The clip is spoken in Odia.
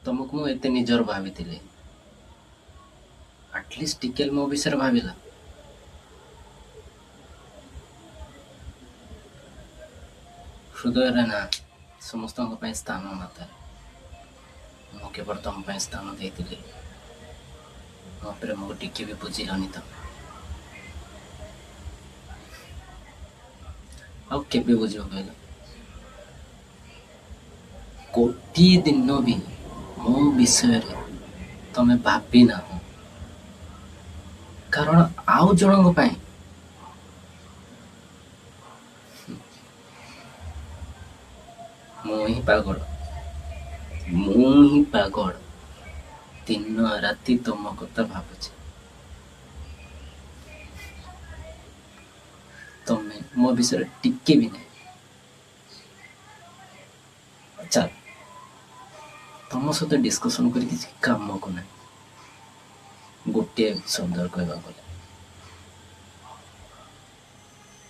ତମକୁ ମୁଁ ଏତେ ନିଜର ଭାବିଥିଲି, ଆଟଲିଷ୍ଟ ଟିକେ ମୋ ବିଷୟରେ ଭାବିଲା? ହୃଦୟରେ ନା ସମସ୍ତଙ୍କ ପାଇଁ ସ୍ଥାନ ନଥାଏ। ମୁଁ କେବଳ ତମ ପାଇଁ ସ୍ଥାନ ଦେଇଥିଲି। ମୋ ପ୍ରେମକୁ ଟିକେ ବି ବୁଝିଲନି ତମେ। ଆଉ କେବେ ବୁଝିବ କହିଲ? ଗୋଟିଏ ଦିନ ବି ମୋ ବିଷୟରେ ତମେ ଭାବି ନାହଁ, କାରଣ ଆଉ ଜଣଙ୍କ ପାଇଁ ମୁଁ ହିଁ ପାଗଳ, ମୁଁ ହିଁ ପାଗଳ। ଦିନ ରାତି ତମ କଥା ଭାବୁଛି। ତମେ ମୋ ବିଷୟରେ ଟିକେ ବି ନାହିଁ। ଚାଲ, ତମ ସହିତ ଡିସ୍କସନ୍ କରି କିଛି କାମକୁ ନାହିଁ। ଗୋଟିଏ ଶବ୍ଦରେ କହିବାକୁ ଗଲେ